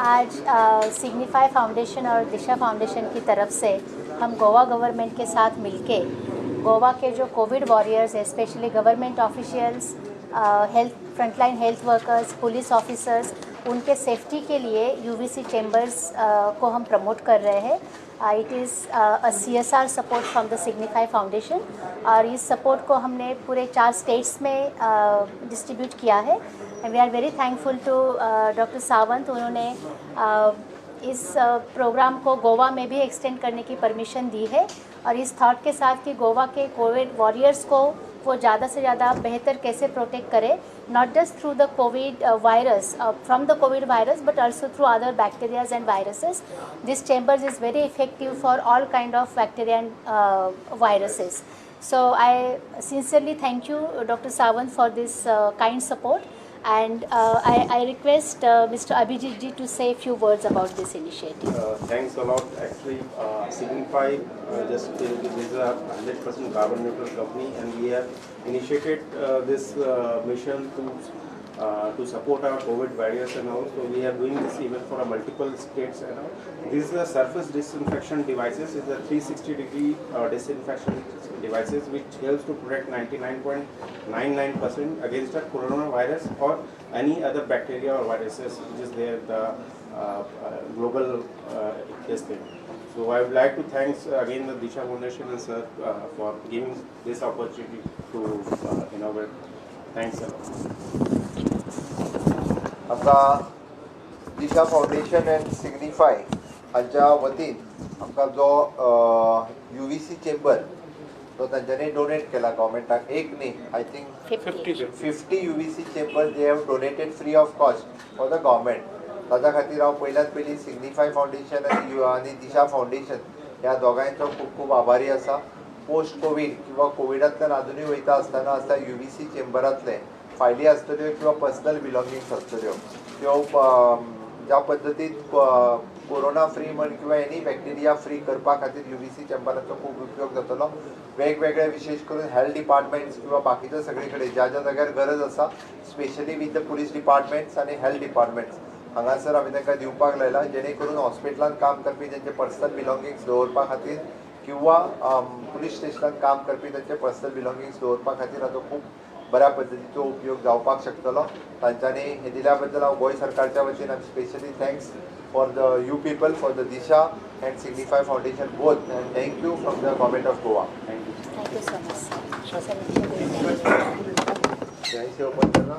आज signify foundation और दिशा foundation की तरफ से हम गोवा गवर्नमेंट के साथ मिलके गोवा के जो कोविड वॉरियर्स हैं, specially government officials, health frontline health workers, police officers, उनके सेफ्टी के लिए यूवीसी चेम्बर्स को हम प्रमोट कर रहे हैं। It is a CSR support from the Signify Foundation और इस सपोर्ट को हमने पूरे चार स्टेट्स में डिस्ट्रीब्यूट किया है and we are very thankful to Doctor Sawant. उन्होंने इस प्रोग्राम को गोवा में भी एक्सटेंड करने की परमिशन दी है और इस थॉट के साथ कि गोवा के कोविड वॉरियर्स को वो ज़्यादा से ज़्यादा बेहतर कैसे प्रोटेक्ट करे, not just through the COVID virus, from the COVID virus, but also through other bacterias and viruses. This chambers is very effective for all kind of bacteria and viruses. So I sincerely thank you, Dr. Sawant, for this kind support and I request Mr. Abhijit ji to say a few words about this initiative. Thanks a lot. Actually, Signify just this is a 100% carbon neutral company, and we have initiated this mission to support our COVID warriors and all. So we are doing this even for multiple states and all. This is a surface disinfection devices. It's a 360 degree disinfection devices which helps to protect 99.99% against the coronavirus or any other bacteria or viruses which is there the global this thing. So I would like to thanks again the Disha Foundation and sir for giving this opportunity to inaugurate. Thanks a lot. आमकां दिशा foundation and सिग्निफाय हांच्या वतीन आमकां जो you V C chamber तो तांच्यांनी donate केला गव्हर्मेंटाक, एक न्ही, I think 50. 50 UVC chamber they have donated free of cost for the government. ताच्या खातीर हांव पयल्यात पयलीं सिग्निफाय फावंडेशन आनी दिशा फावंडेशन ह्या दोगांयचो खूब खूब आभारी आसा. पोस्ट कोवीड किंवा कोविडांतल्यान आजुनूय वयता आसतना आसता you V C चेंबरांतले फायली आसतल्यो किंवा पर्सनल बिलॉंगिंग्स आसतल्यो, त्यो ज्या पद्दतीन कोरोना फ्री म्हण किंवा एनी बॅक्टेरिया फ्री करपा खातीर you V C चेंबराचो खूब उपयोग जातलो. वेगवेगळे, विशेश करून हेल्थ डिपार्टमेंट्स किंवा बाकीच्या सगळे कडेन ज्या ज्या जाग्यार गरज आसा, specially with the police departments आनी हेल्थ डिपार्टमेंट्स, हांगासर आमी तांकां दिवपाक लायला, जेणे करून हॉस्पिटलान काम करपी तेंचे पर्सनल बिलॉंगिंग्स दवरपा खातीर किंवा पुलीस स्टेशनान काम करपी तांचे पर्सनल बिलॉंगिंग्स दवरपा खातीर हाचो खूब बऱ्या पद्दतीचो उपयोग जावपाक शकतलो. तांच्यांनी हे दिल्या बद्दल हांव गोंय सरकारच्या वतीन आमी specially thanks for the you people, for the Disha and Signify Foundation both, and thank you from the government of Goa. Thank you. Thank you so much, sir. यहीं से ओपन करना.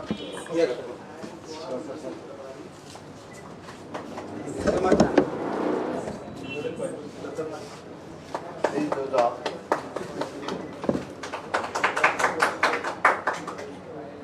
Yes. Sir, sir. Please do the